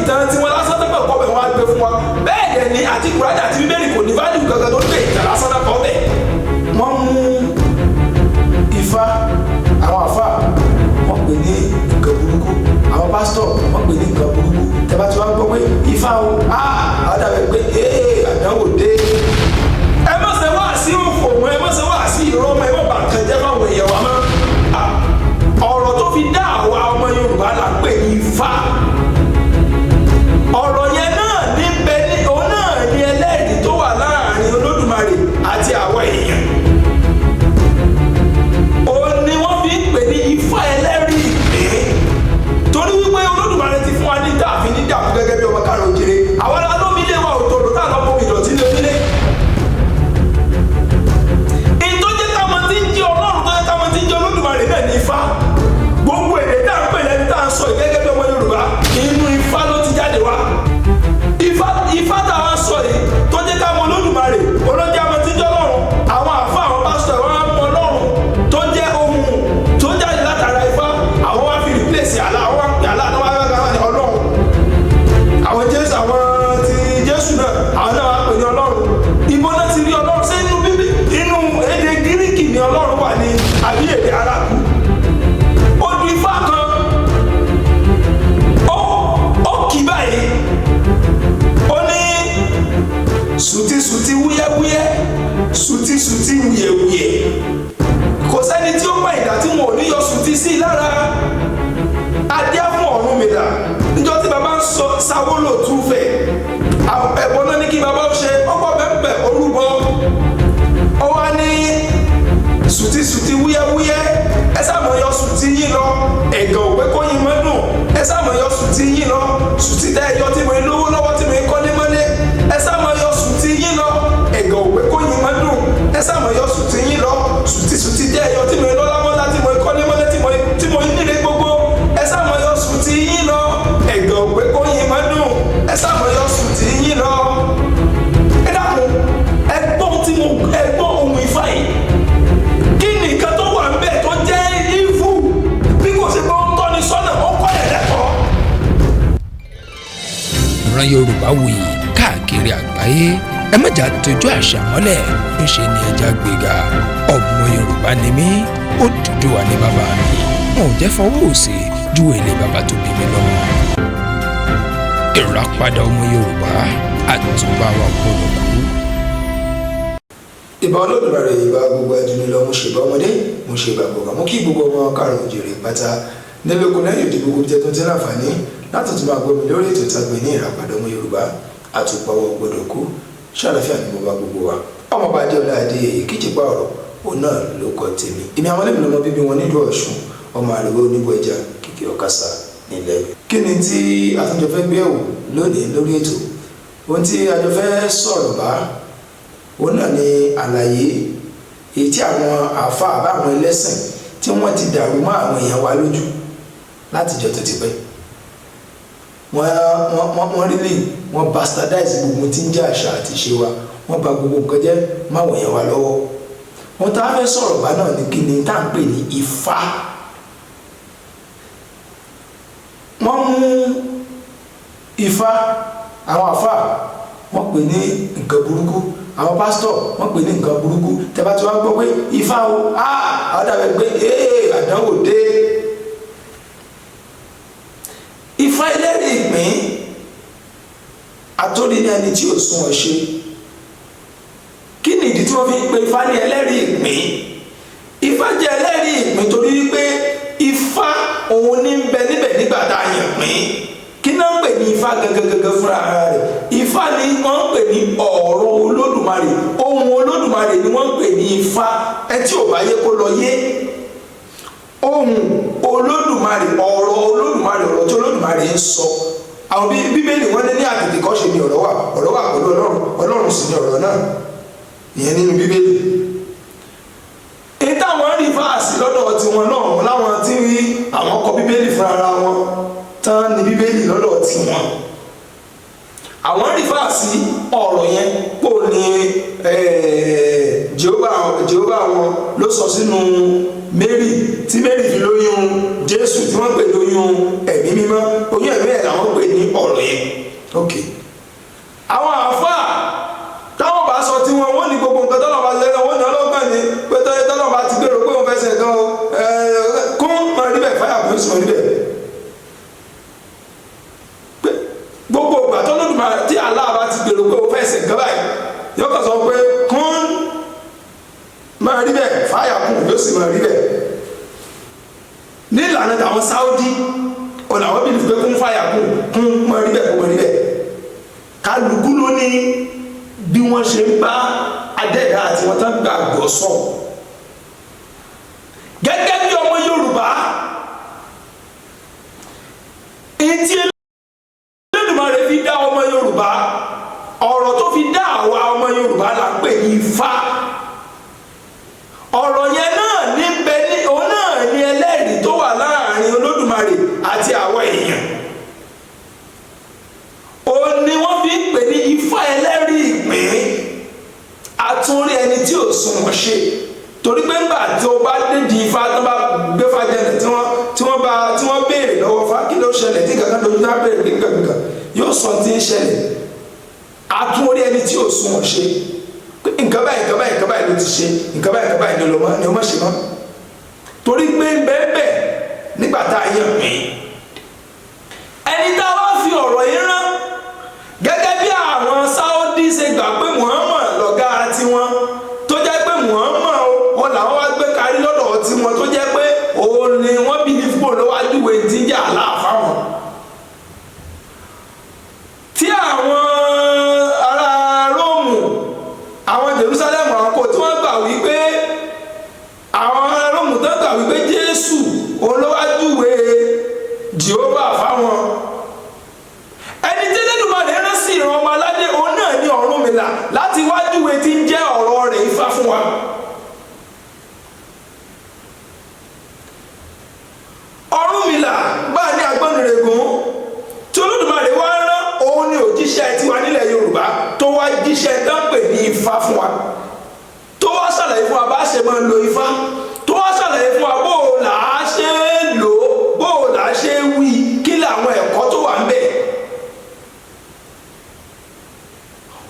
Ìtàn tí wọ́n lásán tó pẹ̀ kọ́ bẹ̀ wọ́n á gbé fún wa. Bẹ́ẹ̀ dẹ̀ ni àti Kùránì àti Bíbélì kò ní value kankan tó gbé ìtàn lásán náà kọ́ bẹ̀. Wọ́n mú Ifá, àwọn àfà wọ́n pè ní nǹkan burúkú, àwọn pásítọ̀ wọ́n pè ní nǹkan burúkú. Tẹ́bá tí wọ́n gbọ́ pé Ifá o, àwọn dàbẹ̀ pé ee, àdánwò dé. Ẹ má ṣe wá sí òfò mọ́, ẹ má ṣe wá sí irọ́ mọ́, ẹ má bà nǹkan jẹ́ fáwọn èèyàn wa mọ́. Ọ̀rọ̀ tó fi dá àwa ọmọ Yorùbá là ń pè ní Ifá. Ọ̀rọ̀ yẹn náà ní bẹ ní òun náà ní ẹlẹ́rìí tó wà láàrin Olódùmarè àti àwa èèyàn. Òun ni wọ́n fi ń pè ní Ifá ẹlẹ́rìí ìpín, torí wípé Olódùmarè ti fún wa ní dàbí ní dàbí gẹ́gẹ́ bí ọmọ káàrọ̀ òjìrè. Àwọn alómi ilé wa òtòrò tá à lọ́ bomi ìdọ̀tí lé onílé. Èyí tó jẹ́ káwọn tí ń jẹ́ Ọlọ́run, tó jẹ́ káwọn tí ń jẹ́ Olódùmarè náà ní Ifá. Gbogbo èdè tá à ń pè lẹ́nu tá à ń sọ yìí gẹ́gẹ́ bí ọmọ Yorùbá, inú Ifá ló ti jáde wá. Ifá tá a sọ yìí tó jẹ́ káwọn Olódùmarè olójẹ́ àwọn tí ń jẹ́ Ọlọ́run, àwọn àfa, àwọn pásítọ̀, wọn á mọ Ọlọ́run tó jẹ́ ohun tó jáde látara Ifá. Àwọn wá fi replace àlá, àwọn wá ń pè àlá àwọn wá ń pè Ọlọ́run. Àwọn Jésù, àwọn ti Jésù náà, àwọn náà wá pè ní Ọlọ́run. Ibo náà ti rí Ọlọ́run? Ṣé inú bíbí, inú èdè Gíríkì ni Ọlọ́run wà ní, àbí èdè Arábù? Odù Ifá kan ó kì báyìí, ó ní sùtìsùtì wúyẹ́wúyẹ́, sùtìsùtì wúyẹ́wúyẹ́, kò sẹ́ni tí ó mọ ìdá tí wọn ò ní yọ sùtì sí i lára. Adé fún Ọ̀rúnmìlà níjọ́ tí baba ń sọ sáwó lò túfẹ̀, ẹ̀bọ náà ní kí baba ó ṣe ọkọ̀ bẹ́ẹ̀ orúbọ. Ó wá ní sùtìsùtì wúyẹ́wúyẹ́, ẹ sáàmù yọ sùtì yín lọ, ẹ̀gàn òpé kó yín mọ́dún, ẹ sáàmù yọ sùtì yín lọ, sùtì tẹ́ ẹ yọ tí mo ń lówó lọ́wọ́, tí mo ń kọ́lé mọ́lé, ẹ sáàmù yọ sùtì yín lọ, ẹ̀gàn òpé kó yín mọ́dún, ẹ sáàmù yọ sùtì yín lọ, sùtìsùtì tẹ́ ẹ yọ tí mo ń lọ́lá mọ́lá, tí mo ń kọ́lé mọ́lé, tí mo ń nílé gbogbo, ẹ sáàmù yọ sùtì yín lọ, ẹ̀gàn òpé kó yín mọ́dún, ẹ sáàmù yọ sùtì yín lọ. Ẹ dákun, ẹ gbọ́ tí mo ẹ gbọ́ ohun Ifá yìí, kí ni nǹkan tó wà ńbẹ̀ tó jẹ́ ìfù bí kò sí pé ó ń tọ́ni sọ́nà, ó kọ́ ẹ̀ lẹ́kọ̀ọ́? Ìran Yorùbá wuyì káàkiri àgbáyé, ẹ má jà tójú àṣà mọ́lẹ̀, ńṣe ni ẹja gbéga. Ọmọ Yorùbá ni mí, Odùduwà ní bàbá mi, wọn ò jẹ́ fọwọ́ òsì ju èlé bàbá tó bí mi lọ́mọ. Ìràpadà ọmọ Yorùbá, àtúbà wa gbọ́dọ̀ kú. Ìbà Olódùmarè, ìbà gbogbo ẹdùnú lọ, mo ṣèbà ọmọdé, mo ṣèbà gbọ̀ngàn, mo kí gbogbo ọmọ káàrọ̀ òjèrè pátá nílé oko lẹ́yìn òdì, gbogbo jẹ́ tó ti láǹfààní láti tún máa gbọ́ mi lórí ètò ìtàgbé ní Ìràpadà ọmọ Yorùbá, àtúpàwọ̀ gbọ́dọ̀ kú. Ṣàlàfíà ní mo bá gbogbo wa. Ọmọọba Adéọlá Adéyẹyẹ Kíjìpá ọ̀rọ̀ òun náà ló kọ tèmi. Èmi àwọn ẹlẹ́mìí lọmọ bíbí wọn nílùú Ọ̀ṣun, ọmọ àrèwé oníbọ̀ ẹja kìkì ọ̀kasà nílẹ̀. Kí ni tí àtúnjọ fẹ́ gbé ẹ̀wò lónìí lórí ètò? Ohun tí àjọ fẹ́ sọ̀rọ̀ bá òun náà ni àlàyé èyí tí àwọn àáfàá àbáwọn ẹlẹ́sìn tí wọ́n ti dàrú mọ́ àwọn èèyàn wa lójú látijọ́ tó ti pẹ́. Wọ́n really wọ́n bastardize gbogbo tí ń jẹ́ àṣà àti ìṣe wa, wọ́n bà gbogbo nǹkan jẹ́ máwọn èèyàn wa lọ́wọ́. Wọ́n tá a fẹ́ sọ̀rọ̀ bá náà ní kí ni tá à ń pè ní Ifá. Wọ́n mú Ifá, àwọn àfáà wọ́n pè ní nǹkan burúkú, àwọn pásítọ̀ wọ́n pè ní nǹkan burúkú. Tẹ́bá tí wọ́n gbọ́ pé Ifá o, àwọn dàbẹ̀ pé ee, àdánwò dé. Ifá ẹlẹ́rìí ìpín àtòrí ní ẹni tí ò sún ọ ṣe. Kí ni ìdí tí wọ́n fi ń pe Ifá ní ẹlẹ́rìí ìpín? Ifá jẹ́ ẹlẹ́rìí ìpín torí wípé Ifá òun ní ń bẹ níbẹ̀ nígbà tá a yàn pín. Kí náà ń pè ní Ifá gangan fúnra ara rẹ̀? Ifá ni wọ́n ń pè ní ọ̀rọ̀ Olódùmarè, ohun Olódùmarè ni wọ́n ń pè ní Ifá. Ẹ tí ò bá yé kó lọ yé. Ohun Olódùmarè, ọ̀rọ̀ Olódùmarè, ọ̀rọ̀ tí Olódùmarè ń sọ. Àwọn Bíbélì wọ́n ní àtètèkọ́ṣe ni ọ̀rọ̀ wà, ọ̀rọ̀ wà pẹ̀lú Ọlọ́run, Ọlọ́run sì ni ọ̀rọ̀ náà. Ìyẹn nínú Bíbélì. Èyí táwọn rí fáàsì lọ́dọ̀ tiwọn náà, láwọn tí àwọn kọ Bíbélì fúnra ara wọn tán ní Bíbélì lọ́dọ̀ tiwọn, àwọn rí fáàsì ọ̀rọ̀ yẹn pò ní Jehovah wọn ló sọ sínú Mary tí Mary fi lóyún. Jésù tí wọ́n pè ní oyún ẹ̀mí mímọ́, oyún ẹ̀mí ẹ̀ làwọn pè ní ọ̀rọ̀ yẹn. Ok, àwọn àáfàá táwọn bá sọ tí wọn, wọ́n ní gbogbo nǹkan tọ́lọ̀ bá lẹ́nu, wọ́n ní ọlọ́gbọ́n ni pé tọ́lọ̀ bá ti gbèrò pé òun fẹ́ ṣe nǹkan o, kún máa rí bẹ́ẹ̀, fáyà kún sí máa rí bẹ́ẹ̀. Pé gbogbo ìgbà tọ́lọ́dúnmá tí Allah bá ti gbèrò pé òun fẹ́ ṣe nǹkan báyìí, yóò kàn sọ pé kún máa rí bẹ́ẹ̀, fáyà kún, yóò sì máa rí bẹ́ẹ̀. Ní ìlànà tàwọn Saudi, ọ̀nà àwọn bìlì pé kún fáyà kún, kún máa rí bẹ́ẹ̀, kún máa rí bẹ́ẹ̀. Kálukú ló ní bí wọ́n ṣe ń bá adẹ́dá àti wọ́n tán gbàgbọ́ sọ. Gẹ́gẹ́ bí ọmọ Yorùbá, etí Elédùmarè fi dá ọmọ Yorùbá, ọ̀rọ̀ tó fi dá àwa ọmọ Yorùbá là ń pè ní Ifá. Ọ̀rọ̀ yẹn náà ní bẹ ní òun náà ní ẹlẹ́rìí tó wà láàrin Olódùmarè àti àwa èèyàn. Òun ni wọ́n fi ń pè ní Ifá ẹlẹ́rìí ìpín, àtúnrí ẹni tí ò sunwọ̀n ṣe. Torí pé ńgbà tí ó bá dédi Ifá, tó bá gbé fàjẹlẹ̀, tí wọ́n béèrè lọ́wọ́ Ifá kí ló ṣẹlẹ̀, tí kankan dojú náà béèrè pé kankan yóò sọ tí ń ṣẹlẹ̀. Àtúnrí ẹni tí ò sunwọ̀n ṣe, nǹkan báyìí, nǹkan báyìí, nǹkan báyìí ló ti ṣe, nǹkan báyìí, nǹkan báyìí ni ó má ṣe mọ́. Torí pé bẹ́ẹ̀ nígbà tá a yàn mí, ẹni tá a wá fi ọ̀rọ̀ yìí rán, gẹ́gẹ́ bí àwọn Saudi ṣe gbà pé Muhammad lọ̀gá tiwọn, tó jẹ́ pé Muhammad wọn làwọn wá gbé kárí lọ́dọ̀ tiwọn, tó jẹ́ pé òun ni wọ́n bí fúnpọ̀ lọ́wájú ìwé tí ń jà láàfáwọn. Tí àwọn ará Róòmù, àwọn Jerusalem, àwọn kò tí wọ́n gbà wípé àwọn ará Róòmù tó gbà wípé Jésù òun ló wá júwe Jèhófà fáwọn. Ẹni tí Elédùmarè rán sí ìran ọmọ aládé, òun náà ní Ọ̀rúnmìlà láti wájúwe tí ń jẹ́ ọ̀rọ̀ rẹ̀ Ifá fún wa. Ọ̀rúnmìlà bá ní Àgbọnnìrègún tí Olódùmarè wá rán, òun ni òjíṣẹ́ tiwa nílẹ̀ Yorùbá tó wá jíṣẹ́ tán pè ní Ifá fún wa, tó wá ṣàlàyé fún wa bá ṣe máa lo Ifá, tó wá ṣàlàyé fún wa bó o là á ṣe é lò ó, bó o là á ṣe é wí, kí làwọn ẹ̀kọ́ tó wà ń bẹ̀.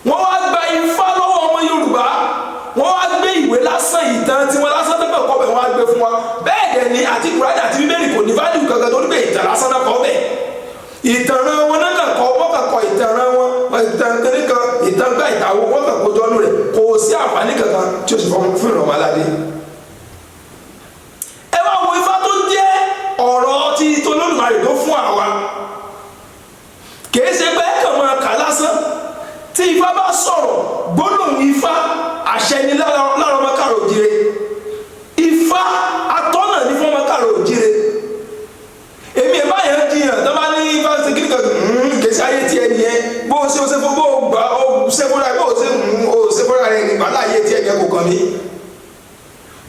Wọ́n wá gba Ifá lọ́wọ́ ọmọ Yorùbá, wọ́n wá gbé ìwé lásán, ìtàn tiwọn lásán tó bẹ̀ kọ́ bẹ̀, wọ́n á gbé fún wa. Bẹ́ẹ̀ dẹ̀ ni àti Kùránì àti Bíbélì kò ní válù kankan, torí pé ìtàn lásán náà kọ́ bẹ̀. Ìtànràn wọn náà kàn kọ́, wọ́n kàn kọ ìtànràn wọn, ìtàn kìnìún kan, ìtàn gbá ìtàwọ̀, wọ́n kàn kó jọ́nú rẹ̀, kò sí àǹfààní kankan tí ó sì fún ìrọ̀mọ́ aládé. Ẹ wá wo Ifá tó jẹ́ ọ̀rọ̀ tí Olódùmarè tó fún àwa, kìí ṣe pé kàn máa kà lásán. Tí Ifá bá sọ̀rọ̀, gbólóhùn Ifá àṣẹ ni lára ọmọ káàrọ̀ òjíire. Ifá atọ́nà ní fún ọmọ káàrọ̀ òjíire. Èmi ẹ̀ báyẹn jiyàn tó bá ní Ifá ṣe kí nìkan kìí ṣe ayé tiẹ̀ nìyẹn, bó o ṣe o ṣe fún bó o gbà o ṣe fúnra bó o ṣe o ṣe fúnra rẹ nígbà láàyè tiẹ̀ nìyẹn kò kàn mí.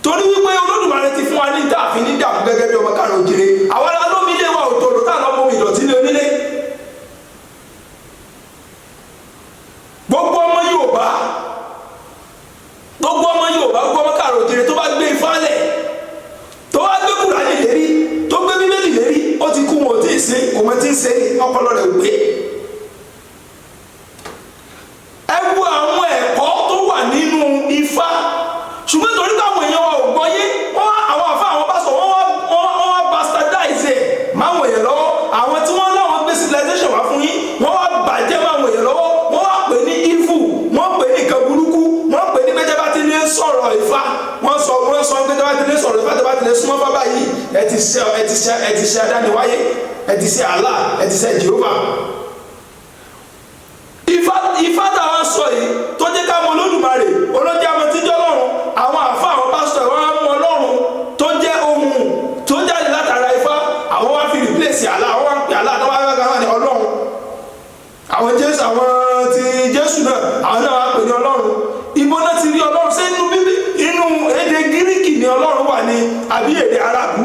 Torí wípé Olódùmarè ti fún wa ní ìdáàfin ní dààmú gẹ́gẹ́ bí ọmọ káàrọ̀ òjíire. Àwa la lómi ilé wa òtòrò tá à lọ́ mọ́ mi ìdọ̀tí lé onílé. Gbogbo ọmọ Yorùbá, gbogbo ọmọ Yorùbá, gbogbo ọmọ káàrọ̀ òjíire tó bá gbé Ifá lẹ̀, tó wá gbé Kùránì lérí, tó gbé Bíbélì lérí, ó ti kú, wọn ò tí ì sin, kò mọ tí ń ṣe, ọpọlọ rẹ̀ ò gbé. Ẹ wo àwọn ẹ̀kọ́ tó wà nínú Ifá, ṣùgbọ́n torí káwọn èèyàn wa ò gbọ́yé, wọ́n wá àwọn àfa àwọn pásọ̀, wọ́n wá bastardize ẹ̀ máwọn èèyàn lọ́wọ́. Àwọn tí wọ́n láwọn gbé civilization wá fún yín, wọ́n wá bàjẹ́ máwọn èèyàn lọ́wọ́, wọ́n wá pè ní evil, wọ́n pè ní nǹkan burúkú, wọ́n pè ní pé tẹ́ bá ti lè sọ̀rọ̀ Ifá, wọ́n sọ pé tẹ́ bá ti lè sọ̀rọ̀ Ifá, tẹ́ bá ti lè súnmọ́ fábà yìí, ẹ ti ṣe ẹ ti ṣe ẹ ti ṣe adániwáyé, ẹ ti ṣe Allah, ẹ ti ṣe Jehovah. Ifá táwọn sọ yìí tó jẹ́ ká mọ Olódùmarè, olójẹ́ àmọ́ tí ń jẹ́ Ọlọ́run. Àwọn àfa àwọn pásítọ̀ wọn á mú Ọlọ́run tó jẹ́ ohun tó jáde látara Ifá, àwọn wá fi replace Allah, àwọn wá ń pè Allah, àwọn wá ń pè ní Ọlọ́run. Àwọn Jésù, àwọn ti Jésù náà, àwọn náà wá pè ní Ọlọ́run. Ibo náà ti rí Ọlọ́run? Ṣé inú bíbí inú èdè Gíríkì ni Ọlọ́run wà ní àbí èdè Árábù?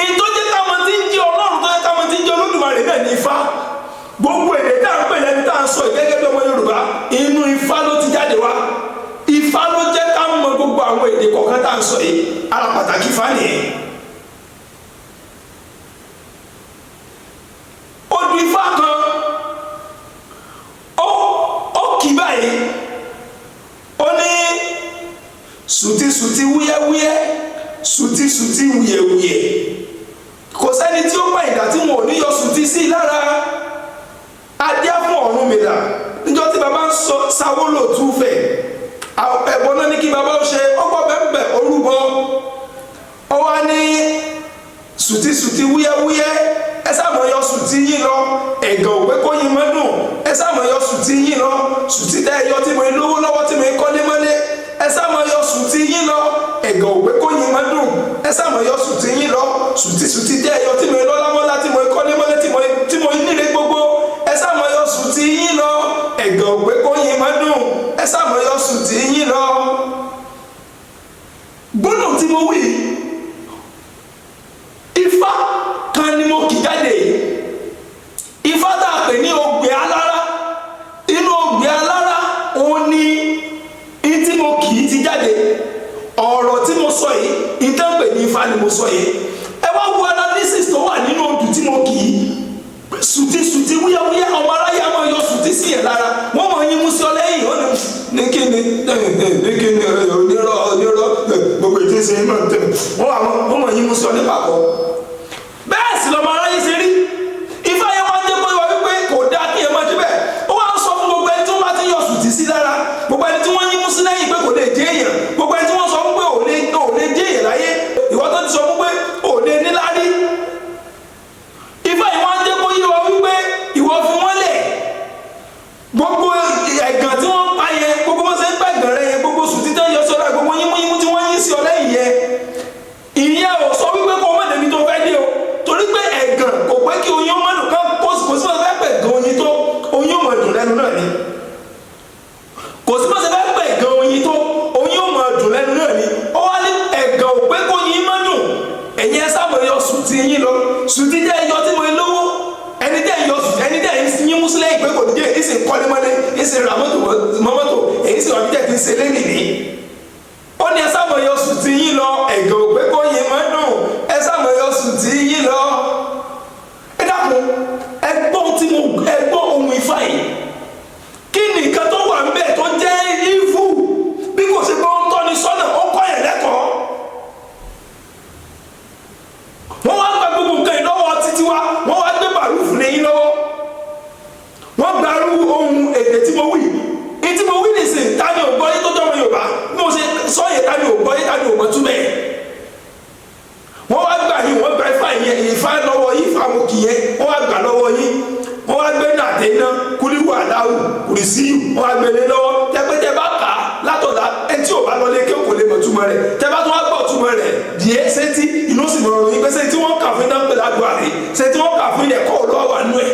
Ìtọ́ jẹ́ káwọn tí ń jẹ́ Ọlọ́run, tó jẹ́ káwọn tí ń jẹ́ Olódùmarè náà ní Ifá. Gbogbo èdè tá à ń pè lẹ́nu tá à ń sọ gẹ́gẹ́ bí ọmọ Yorùbá, inú Ifá ló ti jáde wá. Ifá ló jẹ́ ká mọ gbogbo àwọn èdè kọ̀ọ̀kan tá à ń sọ yìí. Ara pàtàkì Ifá nìyẹn. Sùtìsùtì wúyẹ́wúyẹ́, sùtìsùtì wúyẹ̀wúyẹ̀, kò sẹ́ni tí ó pàyìndà tí wọn ò ní yọ sùtì sí i lára. Adé fún Ọ̀rúnmìlà níjọ́ tí baba ń sọ sáwó lòtú fẹ̀, ẹ̀bọ náà ní kí baba ó ṣe, ọgbọ́ bẹ́ẹ̀ orúbọ. Ó wá ní sùtìsùtì wúyẹ́wúyẹ́, ẹ sáàmù yọ sùtì yín lọ, ẹ̀gàn òpé kó yín mọ́dún. Ẹ sáàmù yọ sùtì yín lọ, sùtì tẹ́ ẹ yọ tí mo ń lówó lọ́wọ́, tí mo ń kọ́lé mọ́lé. Ẹ sáàmù yọ sùtì yín lọ, ẹ̀gàn òpé kó yín mọ́dún. Ẹ sáàmù yọ sùtì yín lọ, sùtì tẹ́ ẹ yọ tí mo ń lọ́lá mọ́lá, tí mo ń kọ́lé mọ́lé, tí mo ń nílé gbogbo. Ẹ sáàmù yọ sùtì yín lọ, ẹ̀gàn òpé kó yín mọ́dún. Ẹ sáàmù yọ sùtì yín lọ. Gbọ́dọ̀ tí mo wí, Ifá kan ni mo kì jáde yìí. Ifá tá a pè ní Ogbè Alára, inú Ogbè Alára òun ni tí mo kì í ti jáde. Ọ̀rọ̀ tí mo sọ yìí, ìtàn pè ní Ifá ni mo sọ yìí. Ẹ wá wo analysis tó wà nínú odù tí mo kì í: sùtìsùtì wúyáwúyá. Ọmọ aráyé á máa yọ sùtì sí yẹn lára, wọ́n máa yín mú sí ọ lẹ́yìn. Ó ní kíni, ní kíni, onírọ́, onírọ́, gbogbo ètò ìsìn náà tẹ̀ wọ́n wà, wọ́n máa yín mú sí ọ ní pàkọ́. Bẹ́ẹ̀ sì lọ́mọ aráyé ṣe rí. Ifá yẹn wá jẹ́ pé wá wípé kò dáa kí ẹ máa ṣe bẹ́ẹ̀. Ó wá ń sọ fún gbogbo ẹni tí wọ́n bá ti ń yọ sùtì sí lára, gbogbo ẹni tí wọ́n yín mú sí lẹ́yìn pé kò lè jẹ́ èèyàn, gbogbo ẹni tí wọ́n sọ fún pé ò lè jẹ́ èèyàn láyé, ìwọ tó ti sọ fún pé ò lè níláárí. Ifá yìí wá ń jẹ́ kó yé wa wípé ìwọ fi wọ́n lẹ̀. Gbogbo ẹ̀gàn tí wọ́n ń pa yẹn, gbogbo wọn ṣe ń pa ẹ̀gàn rẹ yẹn, gbogbo sùtì tán yọ sọ́dọ̀, gbogbo yínmúyínmú tí wọ́n yín sí ọ lẹ́yìn yẹn, ìyẹn ò sọ wípé kó o má débi tó fẹ́ dé o, torí pé ẹ̀gàn kò pé kí oyin ó má dùn. Kán kó kò sí wọn fẹ́ pẹ̀ gan oyin tó, oyin ó máa dùn lẹ́nu náà ni. Kò sí wọn fẹ́ pẹ̀ gan oyin tó, oyin ó máa dùn lẹ́nu náà ni. Ó wá ní ẹ̀gàn ò pé kó oyin má dùn. Ẹ̀yin ẹ sábà yọ sùtì yín lọ, sùtì jẹ́ ẹyọ tí mo lówó. Ẹni tẹ́ yọ sùtì, ẹni tẹ́ yín mú sílẹ̀ ìpè kò ní jẹ́, ìsìn kọ́lé mọ́lé, ìsìn ra mọ́tò mọ́tò, èyí sì wà bí tẹ̀ ti ń ṣe lé nìní. Ó ní ẹ sábà yọ sùtì yín lọ, ẹ̀gàn ò pé kó yín má dùn. Ẹ sábà yọ sùtì yín lọ. Ẹ dákun, ẹ gbọ́ tí mo ẹ gbọ́ ohun Ifá yìí. Kí ni nǹkan tó wà ńbẹ̀ tó jẹ́ ìfú bí kò ṣe pé ó ń tọ́ni sọ́nà, ó kọ́ yẹn lẹ́kọ̀ọ́? Wọ́n wá gba gbogbo nǹkan yìí lọ́wọ́ títí wa, wọ́n wá gbé bàrúfù lé yín lọ́wọ́. Wọ́n gbarú ohun èdè tí mo wí, tí mo wí nìsín. Ta ni ò gbọ́ yé tó jọ́ ọmọ Yorùbá bí mo ṣe sọ yẹn? Ta ni ò gbọ́ yé? Ta ni ò mọ̀ túmẹ̀? Wọ́n wá gbà yín, wọ́n gba Ifá yẹn, Ifá lọ́wọ́ yín. Ifá mo kì yẹn, wọ́n wá gbà lọ́wọ́ yín. Wọ́n wá gbé nàdé iná kúlíwù aláwù kùrìsíyù, wọ́n wá gbé lé lọ́wọ́. Tẹ́pẹ́tẹ́ bá kà á látọ̀dá, ẹni tí ò bá lọ lé kí kò lè mọ̀ túmọ̀ rẹ̀. Tẹ́ bá tún wá gbọ́ túmọ̀ rẹ̀ díẹ̀ sétí, inú sì mọ̀ ọ̀rọ̀ yín pé ṣé tí wọ́n kà fún iná pẹ̀lú àdúrà rẹ̀, ṣé tí wọ́n kà fún ilẹ̀ kọ́ lọ́wọ́ wà nú ẹ̀?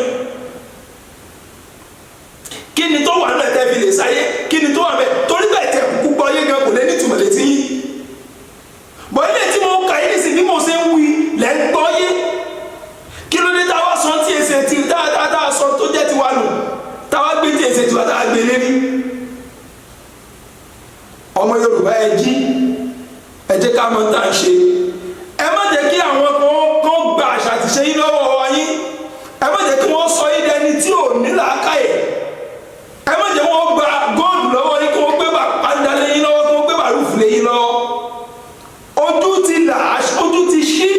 Kí ni tó wà nú ẹ̀ tẹ́ fi lè sáyé? Kí ni tó wà bẹ́ẹ̀? Torí bẹ́ẹ̀ tẹ̀ kúkú gbọ́ yé gan, kò lè nítumọ̀ létí yín bọ̀. Ilé tí mo kà yín nísìnyí, bí mo ṣe ń wí lẹ́ ń gbọ́ yé. Kí ló dé táwa sọ tí èsè tí táwa sọ tó jẹ́ tiwa nù, táwa gbé tí èsè tiwa, táwa gbé lérí? Ọmọ Yorùbá, ẹ jí, ẹ jẹ́ ká mọ̀ tá à ń ṣe. Ẹ má jẹ́ kí àwọn kan gba àṣà àti ṣe yín lọ́wọ́ yín. Ẹ má jẹ́ kí wọ́n sọ yín dẹni tí ò ní làákàyè. Ẹ má jẹ́ wọ́n gba góòlù lọ́wọ́ yín, kí wọ́n gbé pàǹdà lé yín lọ́wọ́, kí wọ́n gbé bàrúfù lé yín lọ́wọ́. Ojú ti là, ojú ti ṣí.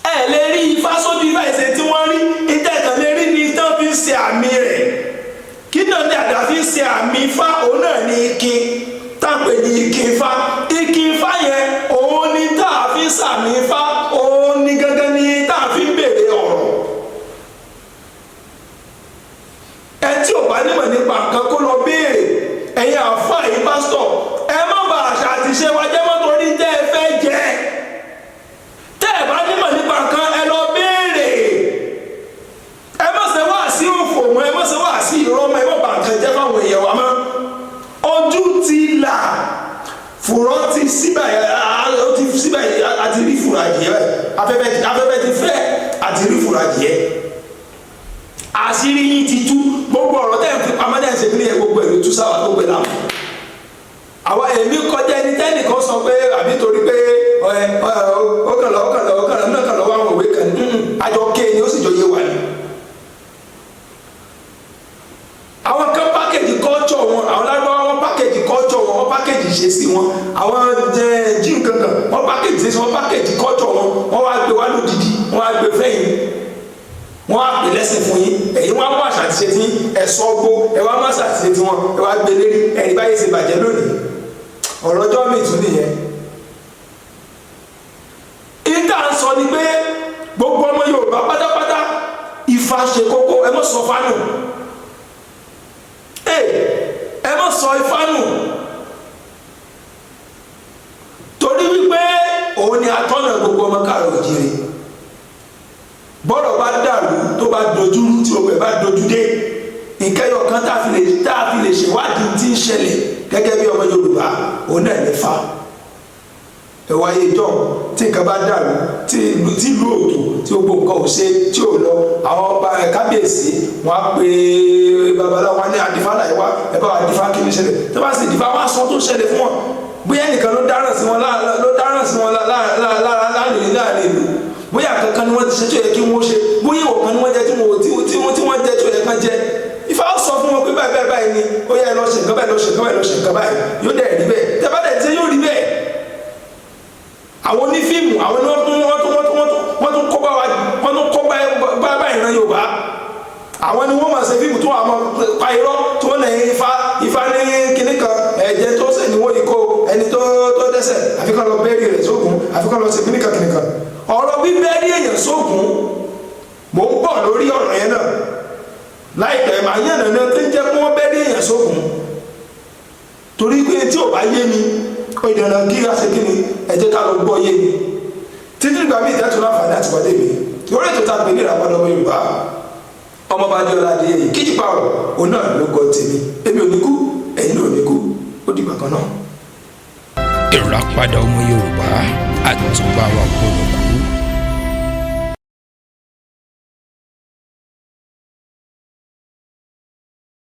Ẹ lè rí Ifá sójú Ifá ìṣe tí wọ́n rí ìtẹ̀kàn lè rí ni tán fi ń ṣe àmì rẹ̀. Kí náà ní àdá fi ń ṣe àmì Ifá? Òun náà ní ikin táǹpẹ̀ ní ikin Ifá. Ikin Ifá yẹn, òun ni tá a fi ń sàmì Ifá, òun ni gangan ni tá a fi ń béèrè ọ̀rọ̀. Ẹ tí ò bá nímọ̀ nípa nǹkan, kó lọ béèrè. Ẹ̀yin àáfàá yìí, pásítọ̀, ẹ má bà àṣà àti ìṣe wa jẹ́ mọ́ torí tẹ́ ẹ fẹ́ jẹ. Tẹ́ ẹ bá nímọ̀ nípa nǹkan, ẹ lọ béèrè. Ẹ má ṣe wá sí òfò mọ́, ẹ má ṣe wá sí irọ́ mọ́, ẹ má bà nǹkan jẹ́ fáwọn èèyàn wa mọ́. Ojú ti là, fùrọ̀ ti síbẹ̀, ó ti síbẹ̀, àti rí fùrọ̀ adìyẹ. Afẹ́fẹ́ ti fẹ́, àti rí fùrọ̀ adìyẹ. Àṣírí yín ti tú. Gbogbo ọ̀rọ̀ tẹ́ ẹ̀ fi pamọ́, tẹ́ ẹ̀ ṣe kíni yẹn, gbogbo ẹ̀ ló tú sáwà, gbogbo ẹ̀ láwọn. Àwa èmi kọjá ẹni tẹ́nìkan sọ pé àbí torí pé ó kàn lọ, ó kàn lọ, ó kàn lọ náà, kàn lọ wá àwọn òwe kan ní àjọ kéènì, ó sì jọ yé wa ni. Àwọn kan package culture wọn, àwọn lágbára wọn package culture wọn. Àwọn jí nǹkan kan, wọ́n package ṣe, wọ́n package culture wọn, wọ́n wá gbé wá lódìdí, wọ́n wá gbé fẹ́yìn, wọ́n á pè lẹ́sìn fún yín. Ẹ̀yin wọ́n á mú àṣà àti ṣe tí ẹ̀sọ́ gbó, ẹ wá má ṣàtìṣe tí wọn, ẹ wá gbé lérí ẹ̀rí báyìí ṣe bàjẹ́ lónìí. Ọ̀rọ̀ ọjọ́ mi tún nìyẹn. Ìta ń sọ ni pé gbogbo ọmọ Yorùbá pátápátá, Ifá ṣe kókó. Ẹ má sọ fánù, ẹ má sọ Ifá nù, torí wípé òun ni atọ́nà gbogbo ọmọ káàrọ̀ òjìrì. Bọ́rọ̀ bá dàrú, tó bá dojú rú, tí gbogbo ẹ̀ bá dojú dé, ìkẹyọ̀ kan tá a fi lè ṣèwádìí tí ń ṣẹlẹ̀ gẹ́gẹ́ bí ọmọ Yorùbá, òun náà ní Ifá. Ẹ̀wọ̀ ayé jọ, tí nǹkan bá dàrú, tí ìlú òtò, tí gbogbo nǹkan ò ṣe, tí ò lọ, àwọn ọba kábíyèsí wọn á pe babaláwo, wọn ní adífá láyé wá, ẹ bá wa dífá, kí ni ṣẹlẹ̀? Tó bá sì dífá, wọn á sọ tó ṣẹlẹ̀ fún wọn. Bóyá ẹnìkan ló dáràn sí wọn lára láàrin láàrin ìlú, bóyá kankan ni wọ́n ti ṣe tó yẹ kí wọ́n ṣe, bóyá ìwọ̀ kan ni wọ́n jẹ tí wọ́n jẹ tó yẹ kán jẹ, Ifá ó sọ fún wọn pé báyìí báyìí báyìí ni ó yẹ, lọ ṣe nǹkan báyìí, lọ ṣe nǹkan báyìí, lọ ṣe nǹkan báyìí. Yóò dẹ̀ rí bẹ́ẹ̀. Tẹ́ bá dẹ̀ ṣe, yóò rí bẹ́ẹ̀. Àwọn onífíìmù, àwọn ni wọ́n tún kó bá wa, wọ́n tún kó bá ìran Yorùbá. Àwọn ni wọ́n máa ṣe fíìmù tó wà máa pa irọ́ tí wọ́n lè Ifá, Ifá ní kinní kan, ẹ̀jẹ̀ tó sẹ̀ ní wọ́n yìí kó ẹni tó dẹ́sẹ̀, àfikún lọ bẹ́ẹ̀rì rẹ̀ sóògùn, àfikún lọ sí kinní kan kinní kan. Ọ̀rọ̀ bíbẹ́ẹ̀rì èèyàn sóògùn, mò ń bọ̀ lórí ọ̀rọ̀ yẹn náà láìpẹ́. Màá yànnà náà tó ń jẹ́ kí wọ́n bẹ́ẹ̀rì èèyàn sóògùn, torí pé tí ò bá yé mi, ó ìdáná kí á ṣe kí ni. Ẹ jẹ́ ká lọ gbọ́ yé mi. Títí ìgbà míì tẹ́tù láǹfààní àti pàdé mi lórí ètò tá a pè ní Ìràpadà Ọmọ Yorùbá, ọmọọba Adéọlá Adéyẹyè Kíjìpá ọ̀rọ̀ òun náà ló kọ tèmi. Èmi ò ní kú, ẹ̀yin náà ò ní kú. Ó dìgbà kan náà. Ìràpadà Ọmọ Yorùbá, àtúbà wa gbọ́dọ̀ kùnà.